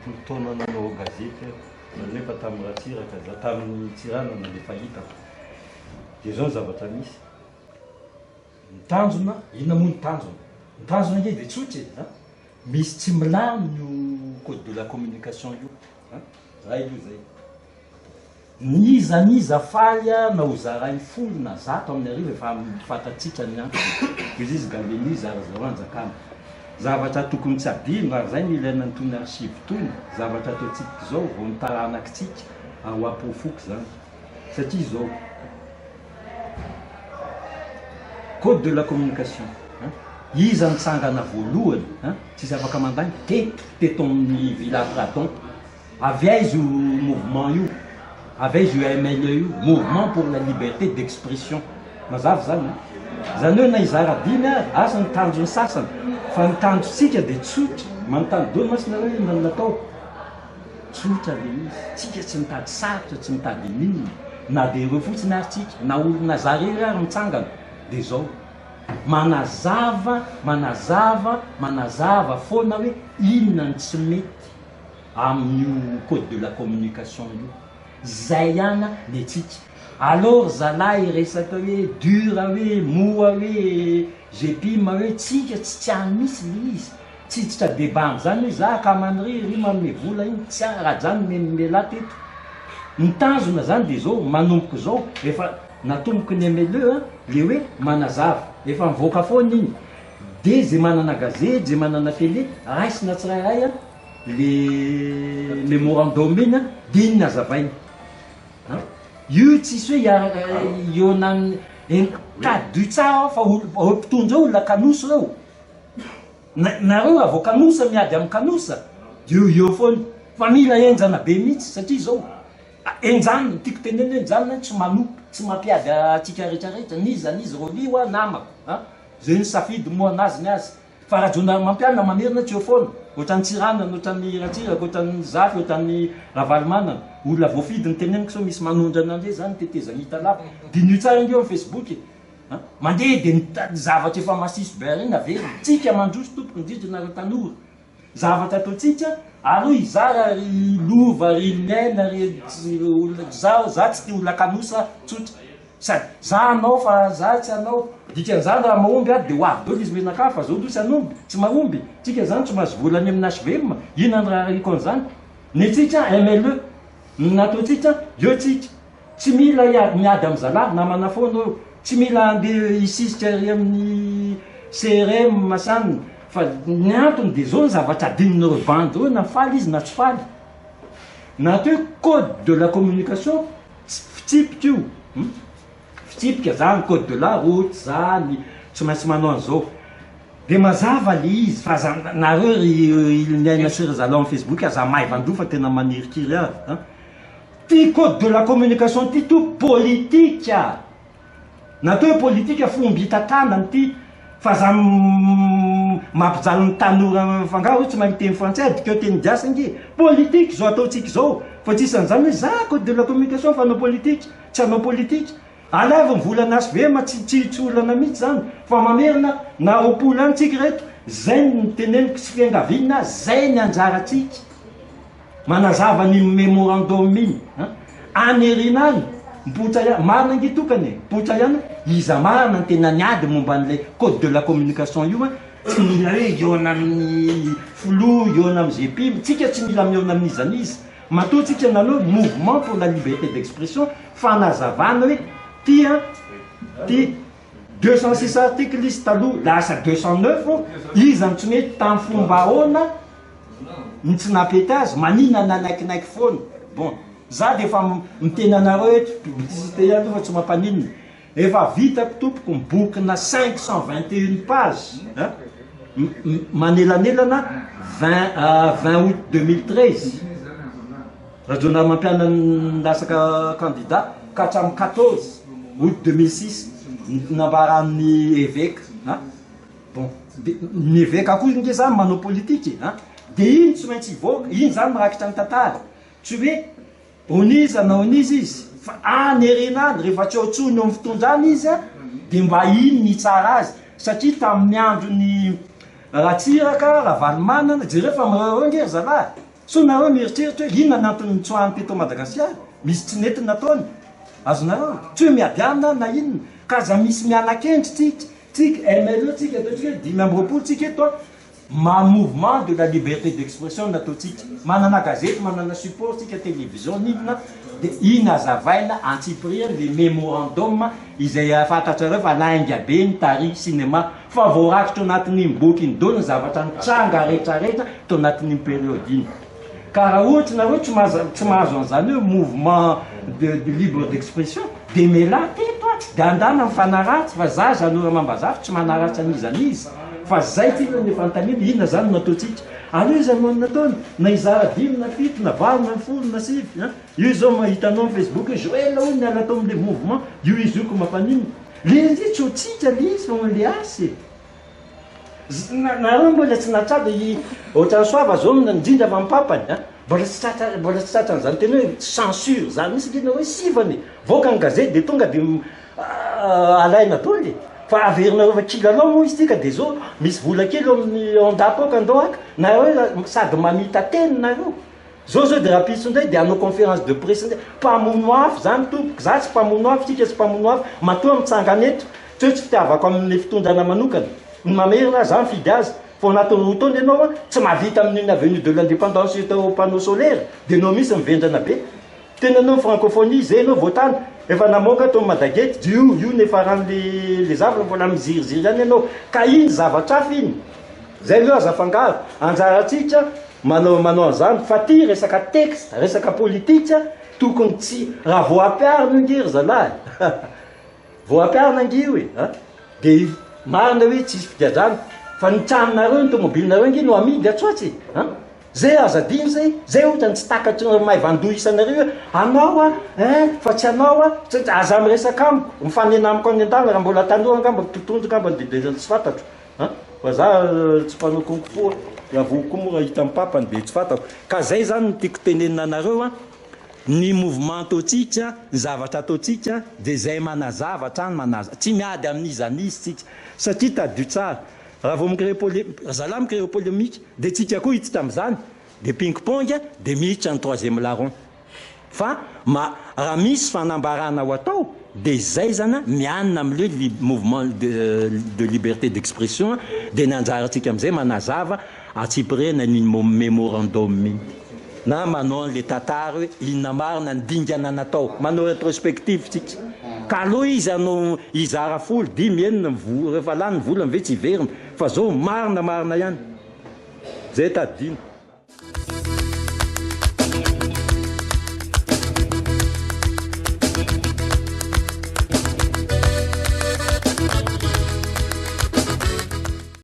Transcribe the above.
30 taona nanao gazety aho, izany hoe efa tamin'ny Ratsiraka za, tamin'ny Tsiranana dia efa hitako. Dia izao ny zavatra misy, ny tanjona, inona moa ny tanjona? Ny tanjona ange dia tsotra e, an! Misy tsy milamina io code de la communication io, an! Zay aloha izay. N'iza n'iza faly na ho zarainy folo na zato amin'ny arivo efa fantatsika ny antony. Hoy izy Gallieni zara zareo hanjakana. Zavatra tokony tsy adino ary zay no ilaina an'itony archive itony, zavatra ataontsika izao vao ny taranakitsika ary ho aporofoko izany. Satria izao, code de la communication, iza nitsangana voalohany, tsisy afaka mandainga, teto, teto amin'ny Villa Pradon. Avy aiza io mouvement io? Avy aiza io MLE io? Mouvement pour la liberté d'expression. Mazava izany an? Izany hoe na hizara dimy ary, asa ny tanjon'ny sasany, fa ny tanjontsika dia tsotra, manontany daholo mantsy nareo hoe inona no natao? Tsotra ilay izy, tsika tsy mitady sarotra, tsy mitady ininona, na dia ireo fotsiny ary tsika, na olona za irery ary mitsangana, dia izao, manazava, manazava, manazava foana hoe inona no tsy mety. amin'io code de la communication io, zay ihany ny antsika, alors zalahy resaka hoe dur hoe moa hoe gpim hoe tsika tsy tsy any mihitsy le izy, tsy hiditra debat amzany hoe za akaman'i ry ry manome vola iny, tsy any rajany nomenomelah teto, ny tanjona zany de zao manomboka zao efa natomboky ny MLE an le hoe manazava, efa mivoaka foana iny, de ze manana gazety ze manana tele raisina tsirairay an. Le memorandum iny an, de iny no azavainy an, io tsisy hoe hiaraka hihaona aminy, en tadidio tsara aho fa olo reo mpitondra reo olona kanosa reo, na nareo raha vao kanosa miady amin'ny kanosa de eo eo foana, fa mila henjana be mihitsy satria zao henjanina, ny tiako tenenina hoe henjanina tsy manompo, tsy mampiady antsika rehetra rehetra, n'iza n'iza Rolly hoa namako an, zay nisafidy moa anazy ny azy. Fa Rajaonarimampianina mamerina tsy eo foana, ohatran'i Tsiranana, ohatran'i Ratsiraka, ohatran'i Zafy, ohatran'i Ravalomanana. Olona voafidy no teneniko sao misy manondrana indray zany tetezamita lava. Diniho tsara ange eo amin'ny Facebook e. An! Mandeha dia ny zavatra efa masiso be ireny averina. Tsika mandroso tompoko indrindra nareo tanora. Zavatra ataontsika ary hoy hizara ry lova ry miaina ry olona za za tsy tia olona kanosa tsotra. Sady za hanao fa za tsy hanao, dikan'izany raha mahomby ary de ho avy daholo izy mianakavy fa zao aloha tsy hanomby, tsy mahomby, tsika zany tsy mahazo vola any amin'ny HVM, inona ny raharahiako an'izany, ny antsika MLE, ny nataontsika eo tsika, tsy mila hiady miady amin'ny zalahy, namana foana eo, tsy mila handeha hisisika ery amin'ny CRM sy anona, fa ny antony de zao ny zavatra adinon'ireo bandy ireo na faly izy na tsy faly, na atao hoe code de la communication, Tsy fitsipika io hum, fitsipika zany code de la route zany, tsy maintsy manao an'izao, de mazava le izy fa aza nareo ry Iloniaina sy ry zalahy am facebook aza maivan-doha fa tena manirikiry ahy an, ty code de la communication ty to politika. Natao hoe politika fomba hitantanana ity fa za mampijaly ny tanora fa nga hoe tsy mahay miteny frantsay adikao teny gasy ange politika izao ataontsika izao fa tsy isan'izany hoe za code de la communication fa hanao politika tsy hanao politika alaivo ny volana HVM tsy tsy tsy olana mihitsy zany fa mamerina na 20 any tsika reto zay ny teneniko sy fiangaviana zay ny anjarantsika Manazava an'iny memorandum iny an! Any aoriana any, mipoitra ihany, marina ange tokana e, mipoitra ihany hoe iza marina no tena niady momba an'ilay code de la communication io an, tsy mila hoe hihaona amin'ny filoha, hihaona amin'ny GPIM, tsika tsy mila mihaona amin'iza n'iza, matoa tsika nanao hoe mouvement pour la liberté d'expression, fanazavana hoe ty an, ty. 206 article izy taloha, lasa 209, iza no tsy mety, tamin'ny fomba ahoana no tsy nampety azy, maninona nanaikinaiky foana, bon za de efa miteny anareo eto, publicité ihany aloha fa tsy mampaninona, efa vitako tompoko ny boky-na 521 pages hein, manelanelana 20 20 août 2013, Rajaonarimampianina nilatsaka candidat ka hatramin'ny 14 août 2006 nambaran'ny eveka an, bon de ny eveka koa nge zany manao politika e an, de iny tsy maintsy hivoaka, iny zany mirakitra ny tantara, tsy hoe oniza na oniza izy fa any aoriana any rehefa tsy ao intsony eo amin'ny fitondrana izy an, de mba iny ny hitsara azy satria tamin'ny andron'i Ratsiraka, Ravalomanana, jereo fa mireo reo nge ry zalahy. Sao nareo mieritreritra hoe inona ny antony nitsoahany teto Madagasikara? Misy tsy nety nataony. Azonareo? Tsy hoe miady aminy aho na inona. Ka aza misy miana-kendry tsika. Tsika, MLE tsika, ataontsika hoe 25 tsika eto an. Ma mouvement de la liberté d'expression no ataontsika. Manana gazety, manana support tsika, télévision, n'inona, dia iny azavaina antsipiriany le mémorandum izay fantatrareo fa lainga be ny tary cinéma fa voarakitra ao anatin'iny boky iny daholo ny zavatra nitranga rehetrarehetra tao anatin'iny période iny. Ka raha ohatra nareo tsy mahazo tsy mahazo an'izany hoe mouvement de de libre d'expression de mialà teto a, de andana mifanaratsy fa za Jeannot Ramambazafy tsy manaratsy an'iza n'iza fa zay ty aloha ny fanontaniana inona zany no ataontsika? Aleo izy hanao ny nataony na hizara dimy na fito na valo na folo na sivy an, io zao ma hitanao am facebook hoe Joël hono niala tao amle mouvement io izy io ko mampaninona? Le izy tsy ho tsika le izy fa on le asy e. Nareo mbola tsy nahatratra i ohatran'ny soava zao indrindra fa ny papany a, mbola tsy tratra mbola tsy tratran'izany teny hoe censure zany mihitsy nge hoe sivana e, voaka ny gazety de tonga de alaina daholo e, fa averinareo fa kilalao moa izy ity ka de zao misy vola kely eo amin'ny ao an-dapa ao ka ndao haka, nareo sady mamita teny nareo. Zao zao de rahampitso ndray de hanao conférence de presse ndray, mpamono afo zany tompoko, za tsy mpamono afo, tsika tsy mpamono afo, matoa mitsangana eto, tsy hoe tsy fitiavako amin'ny fitondrana manokana, ny mamerina aza za mifidy azy, fa ao anatin'ny 2 taona ianao an, tsy mahavita amin'iny avenue de l'indépendance io tao panneau solaire, de enao mihitsy mivendrana be, tena enao francophonie, zay enao vao tany, efa namoaka tao Madagate, io io ny faran'le le zavatra mbola miziriziry ihany ianao, ka iny zavatra hafa iny, zay aloha aza afangaro, anjarantsika Manao manao an'izany fa ty resaka texte, resaka politika tokony tsy, raha vao ampiharina io nge ry zalahy vao ampiharina nge io e a, de marina hoe tsisy figadrana fa ny tranonareo ny tomobilinareo nge no amidy atsy ho atsy e a, zay aza adino zay, zay otrany tsy takatry ny maivandoha isanareo hoe anao a ein fa tsy anao a, aza miresaka amiko, mifanena amiko any an-dalana raha mbola tanora angamba, totohondry angamba de tsy fantatro. An! Fa za tsy mpanao kung fu a! Raha vao koa moa raha hita amin'ny papany dia tsy fantako. Ka zay zany no tiako tenenina anareo an! Ny mouvement ataontsika, ny zavatra ataontsika dia zay manazava hatrany manaza. Tsy miady amin'iza n'iza tsika. Satria tadidio tsara, raha vao mi-créer polé, ry zalahy mi-créer polémique dia tsika koa hiditra amin'izany, dia ping pong dia miditra ny troisième larron. Fa ma raha misy fanambarana ho atao dia izay zany an, mianina amin'ilay hoe lib mouvement de de liberté d'expression dia ny anjarantsika amin'izay manazava antsipiriany an'iny mo memorandum iny na manao an'ilay tantara hoe inona marina ny dingana natao, manao retrospective tsika. Ka aleo izy hanao hizara folo, dimy, enina ny vo rehefa lany ny volany ve tsy hiverina fa zao marina marina ihany. Zay tadidina.